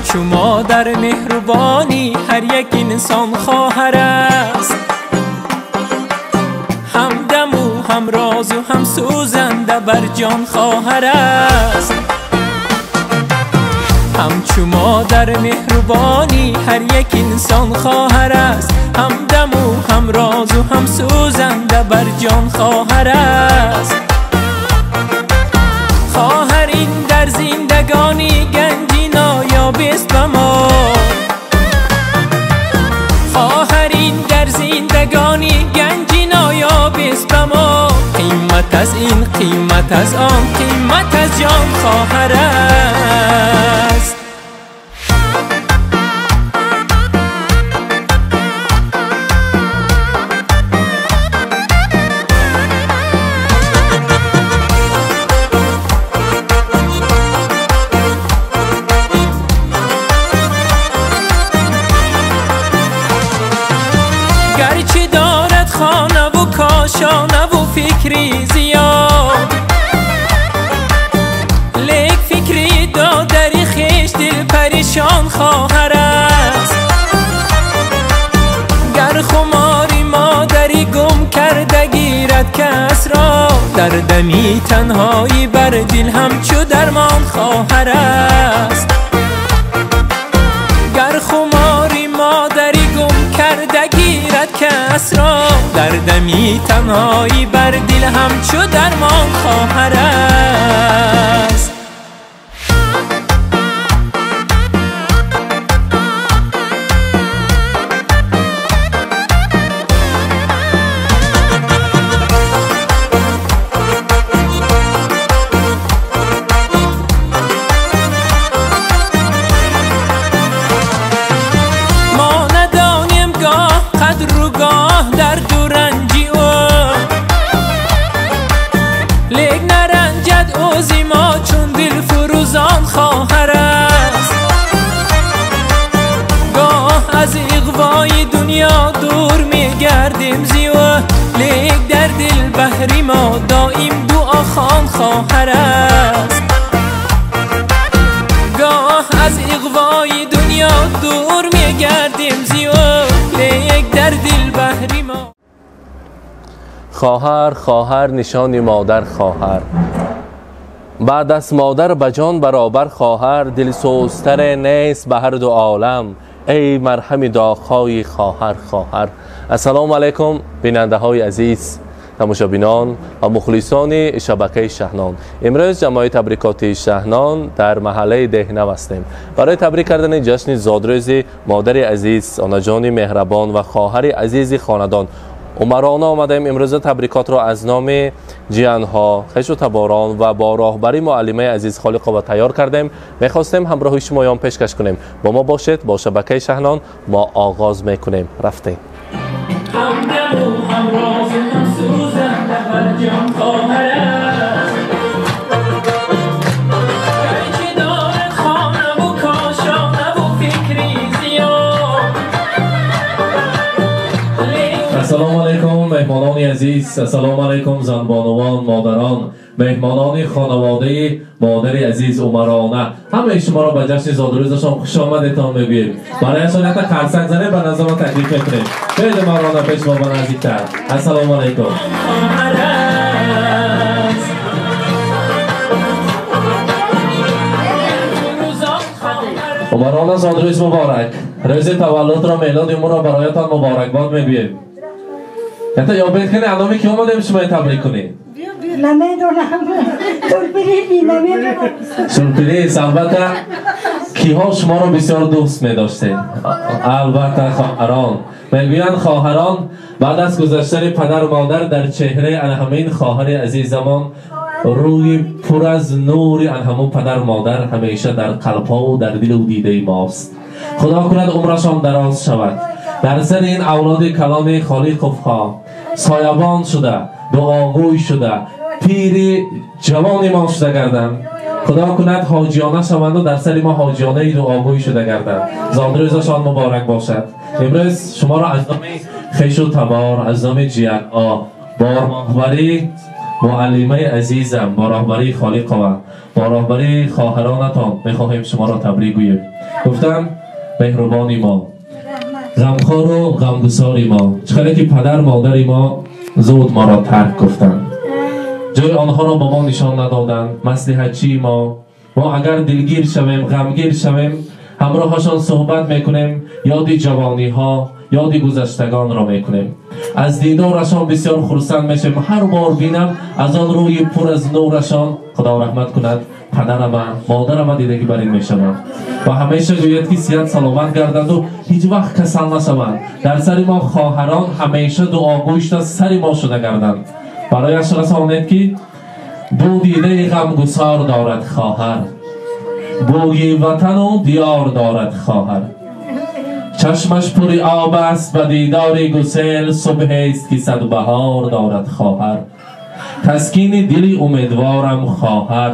Ҳамчу модар меҳрубонӣ ҳар як инсон хоҳар аст. Ҳамдаму ҳамрозу ҳам сӯзанда бар ҷон хоҳар аст. Ҳамчу модар меҳрубонӣ ҳар як инсон хоҳар аст. Ҳамдаму ҳамрозу ҳам сӯзанда бар ҷон хоҳар аст. Хоҳар ин дар зиндагонӣ ганҷи ноёбест ба мо. Хоҳар ин дар зиндагонӣ ганҷи ноёбест ба мо. Қимат аз ин, қимат аз он, қимат аз ҷон хоҳар аст. Гарчи дорад хонаву кошонаву фикри зиёд, лек фикри додари хеш дил паришон хоҳар аст. Гар хумори модарӣ гум карда гирад кас ро, дар дами танҳоӣ бар дил ҳамчу дармон хоҳар аст. Гар хумори модарӣ гум карда гирад кас ро, дар дами танҳоӣ бар дил ҳамчу дармон хоҳар аст. Лек наранҷад ӯзи мо чун дилфурӯзон хоҳар аст. Гоҳ аз иғвои дунё дур мегардем зи ӯ, лек дар дил баҳри мо доим дуохон хоҳар аст. Гоҳ аз иғвои дунё дур мегардем зи ӯ, лек дар дил баҳри мо. Хоҳар, хоҳар, нишони модар хоҳар, баъд аз модар ба ҷон баробар хоҳар, дилсӯзтаре нест ба ҳар ду олам, эй марҳами доғҳои хоҳар, хоҳар. Ассалому алайкум бинандаҳои азиз, тамошобинон ва мухлисони шабакаи Шаҳнон. Имрӯз ҷамоаи табрикоти Шаҳнон дар маҳаллаи Деҳнав ҳастем барои табрик кардани ҷашни зодрӯзи модари азиз, онаҷони меҳрабон ва хоҳари азизи хонадон Умарона омадаем. Имрӯза табрикотро аз номи ҷиянҳо, хешу таборон ва бо роҳбари муаллимаи азиз Холиқова тайёр кардем. Мехостем ҳамроҳи шумоён пешкаш кунем. Бо мо бошед, бо шабакаи Шаҳнон мо оғоз мекунем. Рафтем. Ассалому алайкум меҳмонони азиз, ассалому алайкум занбонувон, модарон, меҳмонони хонаводаи модари азиз Умарона. Ҳамаи шуморо ба ҷашни зодрӯзашон хуш омадетон мегӯем. Барояшон якта қарсак занем, ба назар мо таклиф мекунем. Биёед Умарона пеш мо ба наздиктар. Ассалому алайкум. Умарона, зодрӯз муборак. Рӯзи таваллудро, мелоди умрро бароятон муборакбод мегӯем. Это ёбед кунед, аломи ки омадем шумои табрик кунед? Намедонам. Сюрприз намедонам. Сюрприз, албатта, киҳо шуморо бисёр дӯст медоштед? Албатта хоҳарон. Мегӯянд хоҳарон баъд аз гузаштани падару модар дар чеҳраи ҳамин хоҳари азизамон рӯи пур аз нури ҳамон падару модар ҳамеша дар қалбҳову дар дилу дидаи мост. Худо кунад умрашон дароз шавад. Дар сари ин авлоди калони Холиқовҳо соябон шуда, дуогӯй шуда, пири ҷавони мо шуда гарданд. Худо кунад ҳоҷиёна шаванду дар сари мо ҳоҷиёнаи дуогӯй шуда гарданд. Зодрӯзашон муборак бошад. Имрӯз шуморо аз номи хешу табор, аз номи ҷиянҳо бо роҳбарии Муаллимаи азизам, бо роҳбарии Холиқова, бо роҳбарии хоҳаронатон мехоҳем шуморо табрик гӯем. Гуфтам меҳрубони мо, ғамхору ғамгусори мо, чӣ ки падар модари мо зуд моро тарк гуфтанд, ҷои онҳоро ба мо нишон надоданд. Маслиҳатчии мо, мо агар дилгир шавем, ғамгир шавем, ҳамроҳашон суҳбат мекунем, ёди ҷавониҳо, ёди гузаштагонро мекунем. Аз дидорашон бисёр хурсанд мешавем. Ҳар бор бинам аз он рӯи пур аз нурашон, Худо раҳмат кунад падарама, модарама дидагӣ бар ин мешавам. Ва ҳамеша гӯяд ки сиҳат саломат гарданду ҳеҷ вақт касал нашаванд. Дар сари мо хоҳарон ҳамеша дуогӯй шуда сари мо шуда гарданд. Барояш расонед ки ду дидаи ғамгусор дорад хоҳар, бӯи ватану диёр дорад хоҳар. Чашмаш пури об аст ба дидори гусел, субҳест ки сад баҳор дорад хоҳар. Таскини дили умедворам хоҳар,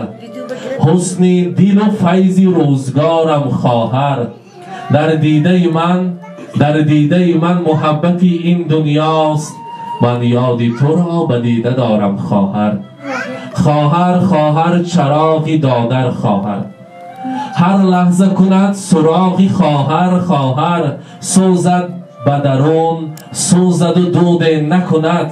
ҳусни дилу файзи рӯзгорам хоҳар. Дар дидаи ман муҳаббати ин дунёст, ман ёди туро ба дида дорам хоҳар. Хоҳар, хоҳар, чароғи додар хоҳар, ҳар лаҳза кунад суроғи хоҳар. Хоҳар сӯзад ба дарун, сӯзаду дуде накунад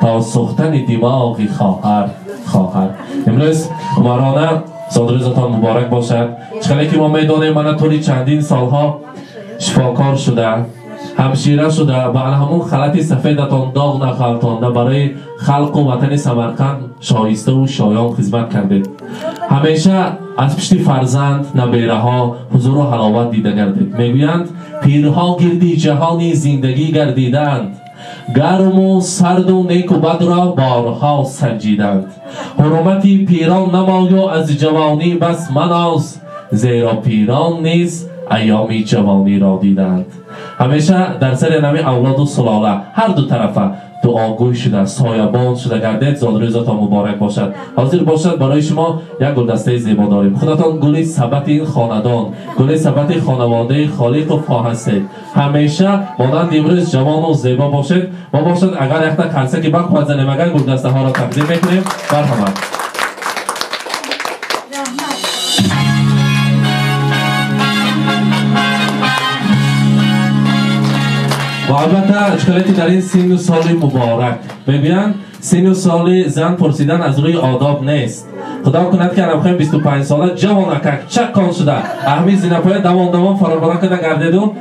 то сӯхтани димоғи хоҳар. Хоҳар имрӯз умарона зодрӯзатон муборак бошад. Чӣ ки мо медонем, мана тӯли чандин солҳо шифокор шуда, ҳамшира шуда, ба ҳамун халати сафедатон доғ нағалтонда барои халқу ватани Самарқанд шоиставу шоён хизмат кардед. Ҳамеша аз пишти фарзанд, набераҳо ҳузуру ҳаловат дида гардед. Мегӯянд пирҳо гирди ҷаҳони зиндагӣ гардиданд, гарму сарду неку бадро борҳо санҷиданд. Ҳурмати пирон намою аз ҷавонӣ бас маноз, зеро пирон низ айёми ҷавониро диданд. Ҳамеша дар сари нами авлоду сулола ҳар ду тарафа дуогӯй шуда, соябон шуда гардед. Зодрӯзатон муборак бошад. Ҳозир бошад барои шумо як гулдастаи зебо дорем. Худатон гули сабати ин хонадон, гули сабати хонаводаи Холиқовҳо ҳастед. Ҳамеша монанди имрӯз ҷавону зебо бошед. Мо бошад агар якта қарсаки бақувват занем, агар гулдастаҳоро тақдим мекунем. Марҳамат. Ва албатта чӣ ки дар ин синну соли муборак мегӯянд, синну соли зан пурсидан аз рӯи одоб нест. Худо кунад ки анамхоем 25 сола ҷавонакак чаққон шуда аҳми зинапоя давон давон фаробарон карда гардеду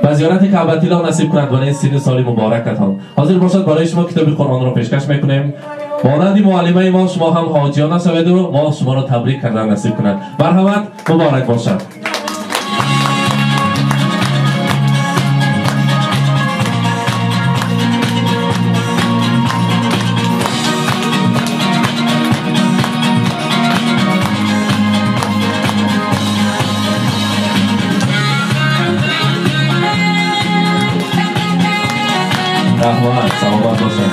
ба зиёрати Каъбатилло насиб кунад барои ин синну соли муборакатон. Ҳозир бошад барои шумо китоби Қуръонро пешкаш мекунем. Монанди муаллимаи мо шумо ҳам ҳоҷиён нашаведу мо шуморо табрик кардан насиб кунад. Марҳамат, муборак бошад. Раҳмат, саломат бошад.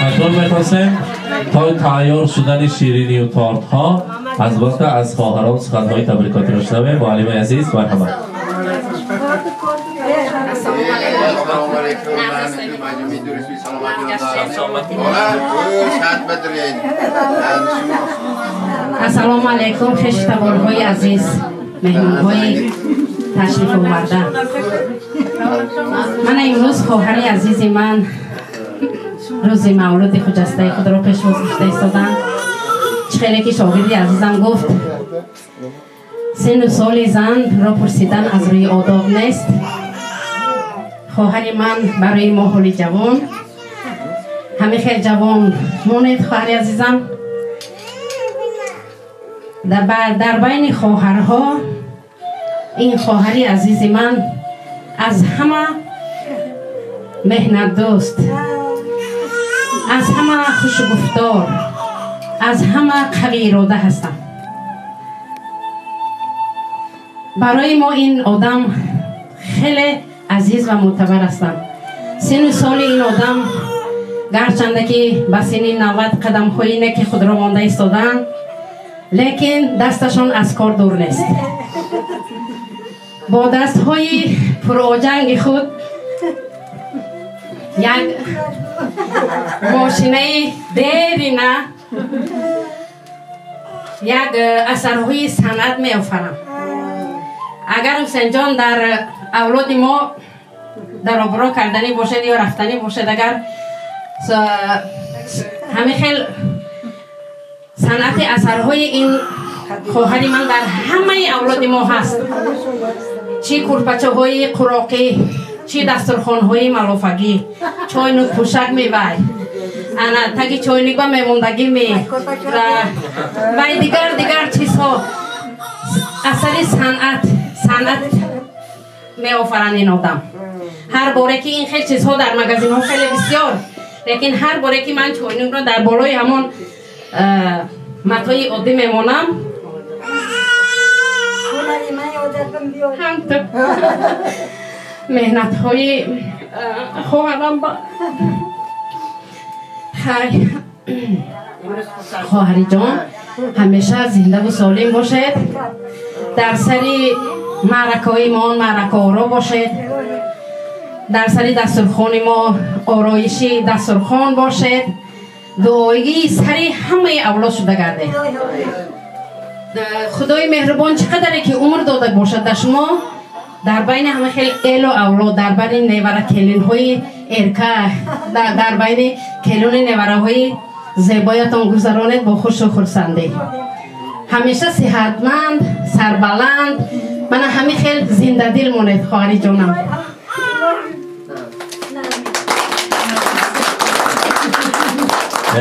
Акнун мехостем то тайёр шудани ширинию тортҳо аз вақта аз хоҳарон суханҳои табрикотиро шунавем. Муаллимаи азиз, марҳамат. Ассалому алайкум, хештаборҳои азиз, меҳмонҳои ташриф оварда. Мана имрӯз хоҳари азизи ман рӯзи мавлуди хуҷастаи худро пешвоз гирифта истоданд. Чӣ хеле ки шогирди азизам гуфт, синну соли занро пурсидан аз рӯи одоб нест. Хоҳари ман барои мо ҳоли ҷавон, ҳамин хел ҷавон монед, хоҳари азизам. Дар байни хоҳарҳо ин хоҳари азизи ман аз ҳама меҳнатдӯст, аз ҳама хушгуфтор, аз ҳама қавиирода ҳастам. Барои мо ин одам хеле азиз ва мӯътабар ҳастанд. Синну соли ин одам гарчанде ки ба синни 90 қадамҳои неки худро монда истоданд, лекин дасташон аз кор дур нест. Бо дастҳои пуроҷанги худ як мошинаи дерина, як асарҳои санъат меофарам. Агар Ҳусейнҷон дар авлоди мо дар обро карданӣ бошед ё рафтанӣ бошед, агар ҳамин хел санъати асарҳои ин хоҳари ман дар ҳамаи авлоди мо ҳаст, чӣ курпачаҳои қуроқӣ, чӣ дастурхонҳои малофагӣ, чойнук пӯшак мевай, ана таги чойник ба мемондагӣ ме вай дигар дигар чизҳо, асари санъат меофаранд ин одам. Ҳар боре ки ин хел чизҳо дар магазинҳо хеле бисёр, лекин ҳар боре ки ман чойникро дар болои ҳамон матои оддӣ мемонам, ҳамту меҳнатҳои хоҳарам ба хай. Хоҳариҷон, ҳамеша зиндаву солим бошед, дар сари маъракаҳои мо маъракаоро бошед, дар сари дастурхони мо ороиши дастурхон бошед, дуоии сари ҳамаи авлод шуда гардед. Худои меҳрубон чӣ қадаре ки умр дода бошад дар шумо, дар байни ҳама хел элу авлод, дар байни невара келинҳои эрка, дар байни келуни невараҳои зебоятон гузаронед бо хушу хурсандӣ. Ҳамеша сиҳатманд, сарбаланд, мана ҳамин хел зиндадил монед, хоҳари ҷонам.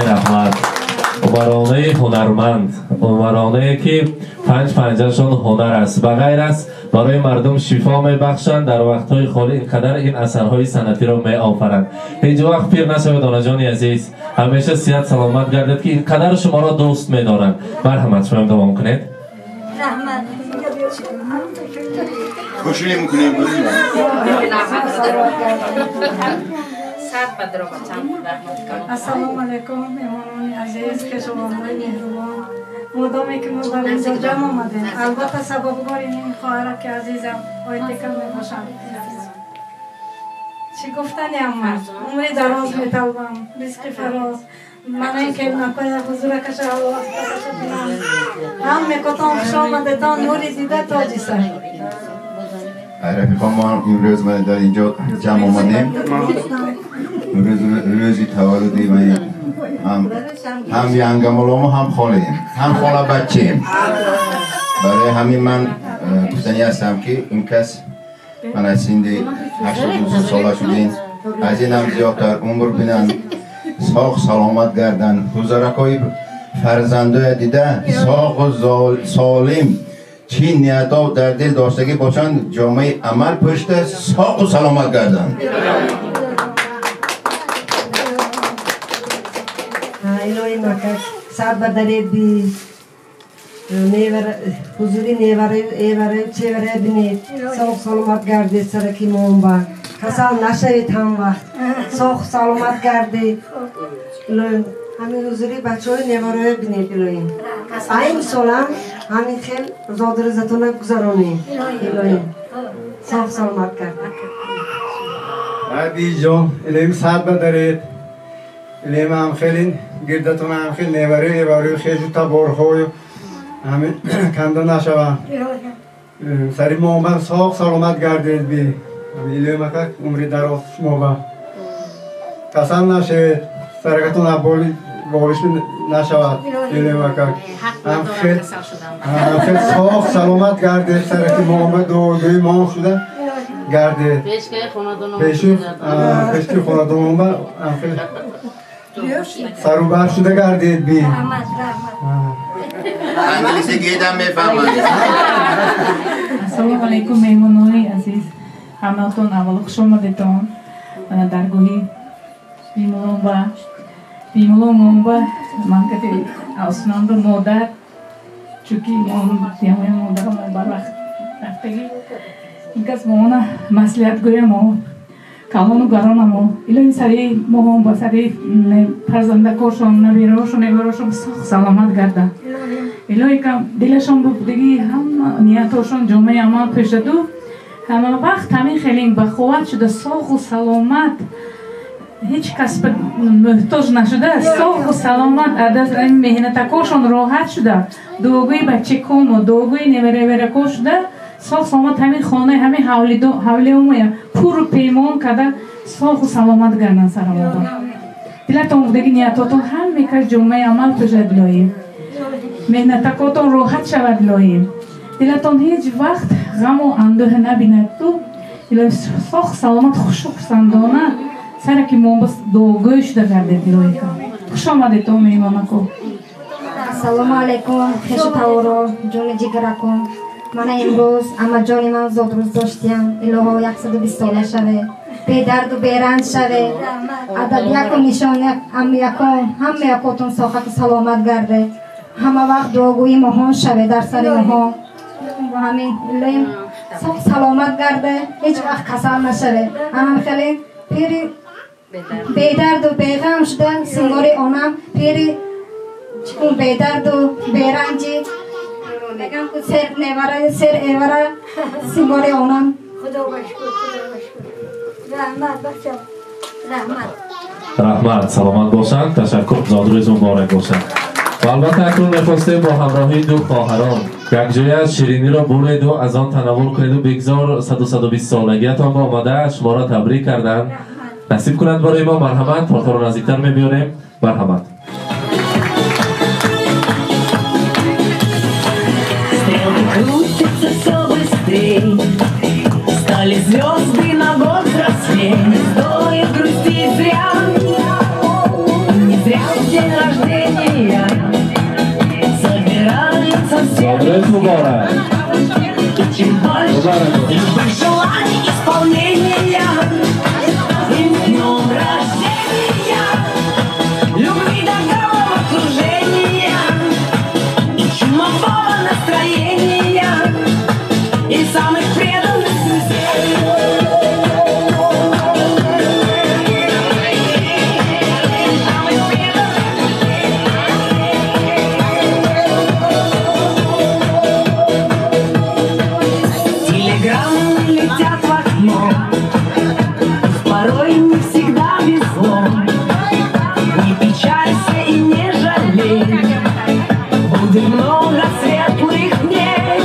Раҳмат. Умаронаи ҳунарманд, умаронае ки панҷ панҷашон ҳунар аст, ба ғайр аз барои мардум шифо мебахшанд, дар вақтҳои холӣ инқадар ин асарҳои санъатиро меофаранд. Ҳеҷ вақт пир нашавед, онаҷони азиз, ҳамеша сиҳат саломат гардед, ки инқадар шуморо дӯст медоранд. Марҳамат, шумоам давом кунед. Кӯшиш мекунем. Ассалому алайкум, меҳмонони азиз, хешовандони меҳрубон. Модоме ки мо дар инҷо ҷамъ омадем, албатта сабабгори ин хоҳараки азизам Ойтека мебошам. Чӣ гуфтаниам ман? Умри дароз металбам, ризқи фароз. Мана ин келинакоя ҳузуракаша Аллоҳ каша бинам. Ҳам мекотон хуш омадетон, нури дида тоҷи сар. Рафиқон, мо имрӯз дар инҷо ҷамъ омадем. Рӯзи таваллуди ман ҳам янгамолому ҳам холаем, ҳам хола бачаем. Барои ҳамин ман гуфтанӣ ҳастам, ки ин кас ман аз синни 82 сола шудем, аз ин ҳам зиёдтар умр бинанд, соғ саломат гарданд, ҳузуракҳои фарзандоя дида соғу солим, чӣ ниятҳо дар дил доштагӣ бошанд, ҷомаи амал пӯшта соғу саломат гарданд. Илоҳи макак сар ба даред би, ҳузури невараю эвараю чеварая бинед, соғ саломат гардед, сараки момба касал нашавед, ҳам вақт соғ саломат гардед. Илоҳим ҳамин ҳузури бачаҳои невароя бинед. Илоҳим ай мисолам ҳамин хел зодрӯзатона гузаронем. Илоҳим соғ саломат гардед. Биҷон, илоҳим сар ба даред, илоҳим ҳам хелин гирдатон ҳам хел невараю эвараю хешу таборҳою ҳамин канда нашаванд. Сари момба соғ саломат гардед би. Илоҳим ака умри дароз шумоба, касал нашавед, саракатон аболи болиш нашавад. Илоҳим ака ҳам хел соғ саломат гардед, сараки момба дуогӯи мо шуда гардед, пешки хонадонба ҳам хел сарубар шуда гардед би. Англиси гедам мефаҳмад. Ассалому алайкум, меҳмонони азиз, ҳамаатон аввало хуш омадетон даргоҳи бимуломба. Ман кати осунамба модар, чунки ямоя модарам барвақт рафтагӣ, ин кас моона маслиҳатгӯямо, калону гаронамо. Илоҳи сари моҳон ба сари фарзандакошон, набираошон, неварошон соғ саломат гардад. Илоҳи кам дилашон бубдагӣ, ҳама ниятошон ҷомаи амал пӯшаду Ҳама вақт ҳамин хеле бахувват шуда, соғу саломат, ҳеҷ кас муҳтоҷ нашуда, соғу саломат, меҳнатакошон роҳат шуда, дуогӯи бачакомо, дуогӯи невараверако шуда, соғ саломат ҳамин хонаи ҳамин ҳавлиомая пуру пеймон карда, соғу саломат гардан сарамоба. Дилатон гуфтаги ниятотон ҳаме кас ҷомаи амал пӯшад илоҳӣ. Меҳнатакотон роҳат шавад илоҳӣ. Дилатон ҳеҷ вақт ғаму андӯҳ набинад ту. Илоҳӣ соғ саломат хушу хурсандона сараки мо бас дуогӯй шуда гардед илоҳӣ. Хуш омадед то меҳмонако. Ассалому алайкум, хешу таворо, ҷони ҷигаракум. Мана имрӯз амаҷони ман зодрӯз доштиям. Илоҳо 120 сола шаве, бедарду беранҷ шаве, адаб яку нишон якон, ҳама якотон соҳату саломат гарде. Ҳама вақт дуогӯи моҳон шаве дар сари моҳон. Бо ҳамин илоҳим соҳ саломат гарде, ҳеҷ вақт касал нашаве. Анам хеле пири бедарду беғам шуда, сингори онам пири чикун бедарду беранҷи мегам ку сер невара, сер эвара сингори онам. Худо ба шукр, Худо ба шукр. Раҳмат бача, раҳмат. Раҳмат, саломат бошанд, ташаккур, зодрӯз муборак бошанд. Ва албатта акнун мехостем бо ҳамроҳии ду хоҳарон якҷоя шириниро буреду аз он танаввул кунеду бигзор 120 солагиятон ба омада шуморо табрик карданд. Насиб кунанд барои мо. Марҳамат, тортаро наздиктар мебиёрем. Марҳамат. Крутятся все быстрей, стали звезды на год взрослей. Не стоит грустить зря, не зря в день рождения собираются все. И чем больше любых желаний исполнения, и с днем рождения, любви до головокружения и чумового настроения, и самых преданных друзей. Телеграммы летят в окно, порой не всегда везло. Не печалься и не жалей, будет много светлых дней.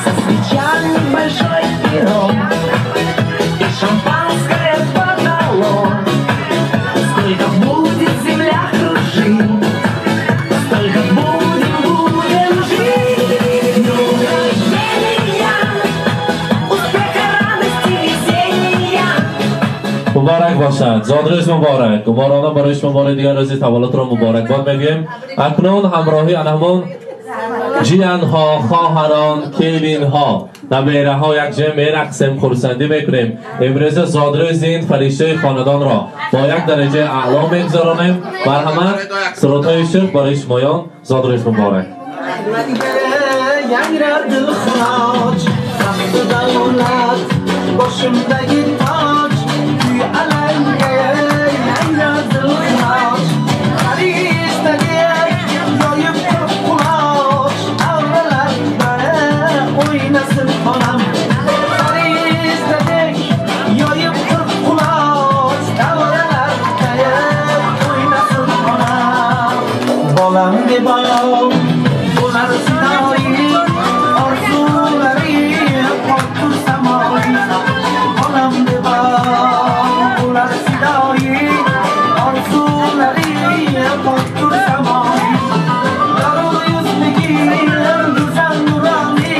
Со свечами большой пирог и шампанское потолок. Сколько будет земля кружить, столько будем жить. Днем рождения, успеха, радости, везения. Муборак бошад, зодрӯз муборак. Уморона барои шумо бори дигар рӯзи таваллудро муборакбод мегӯем. Акнун ҳамроҳи ана ҳамон ҷиянҳо, хоҳарон, келинҳо, набераҳо якҷоя мерақсем, хурсандӣ мекунем. Имрӯза зодрӯзи ин фариштаи хонадонро бо як дараҷаи аъло мегузаронем. Марҳамат, сурудҳои шух барои шумоён. Зодрӯз муборак. Boshimdagi toj, kuy alanga yangrar dilxiroj. Farishtadek yoyib turib quloch, davralarda o'ynasin onam. Farishtadek yoyib turib quloch, davralarda o'ynasin onam. Bolam deb bo'lar sinoyi, orzulari qoltur samoyi. Bolam deb bo'lar sidoyi, orzulari qoltur samoyi. Yorug' yuzligi go'zal nuroni,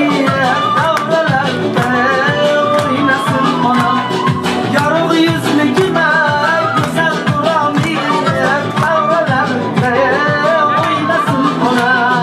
davralarda o'ynasin onam. Yorug' yuzligi go'zal nuroni, davralarda o'ynasin onam.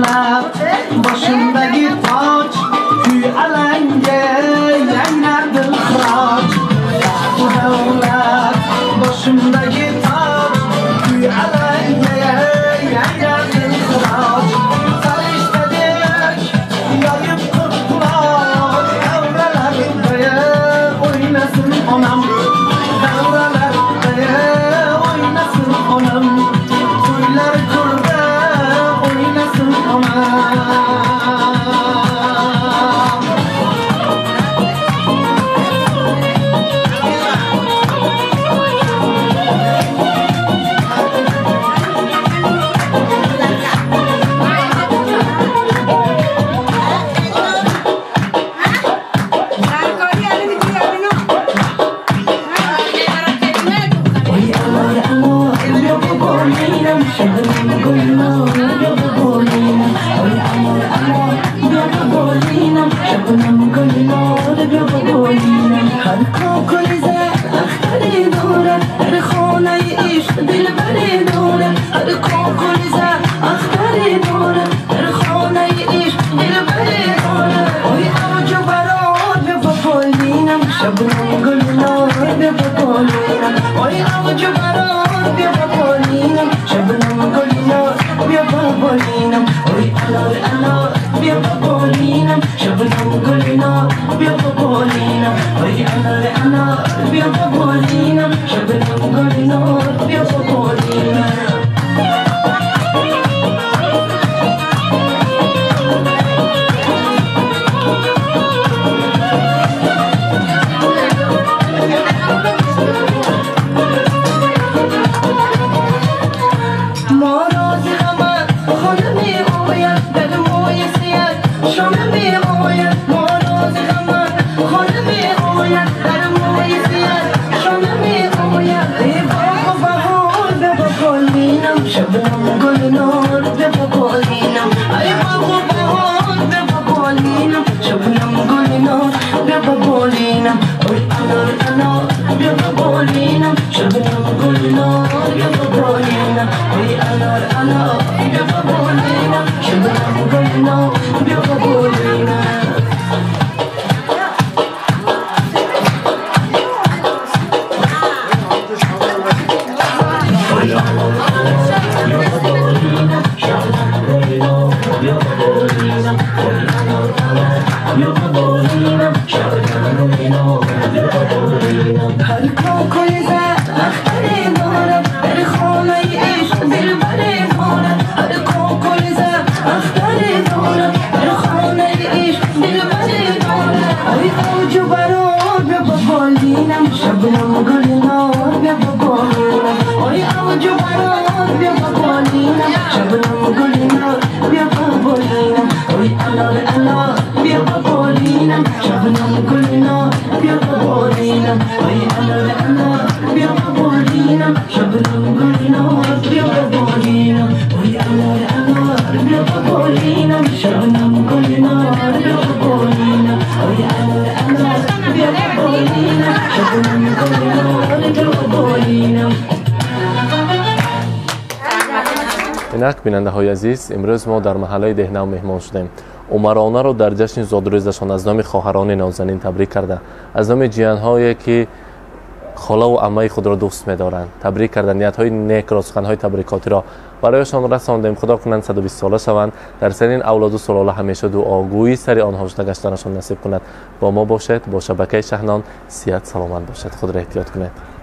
davlat boshimdagi toj kuy alanga yangrar dilxiroj baxtu davlat boshimdagi toj kuy alanga yangrar dilxiroj farishtadek yoyib qirq quloch davralarda o'ynasin onam davralarda o'ynasin onam to'ylar ko'rda o'ynasin onam. Инак бинандаҳои азиз, имрӯз мо дар маҳаллаи Деҳнав меҳмон шудем. Умаронаро дар ҷашни зодрӯзашон аз номи хоҳарони нозанин табрик карда, аз номи ҷиянҳое ки холаву аммаи худро дӯст медоранд табрик карда, ниятҳои некро, суханҳои табрикотиро барояшон расондем. Худо кунанд 120 сола шаванд, дар сарин авлоду сулола ҳамеша дуогӯи сари онҳо шуда гаштанашон насиб кунад. Бо мо бошед, бо шабакаи Шаҳнон. Сиҳат саломат бошед, худро эҳтиёт кунед.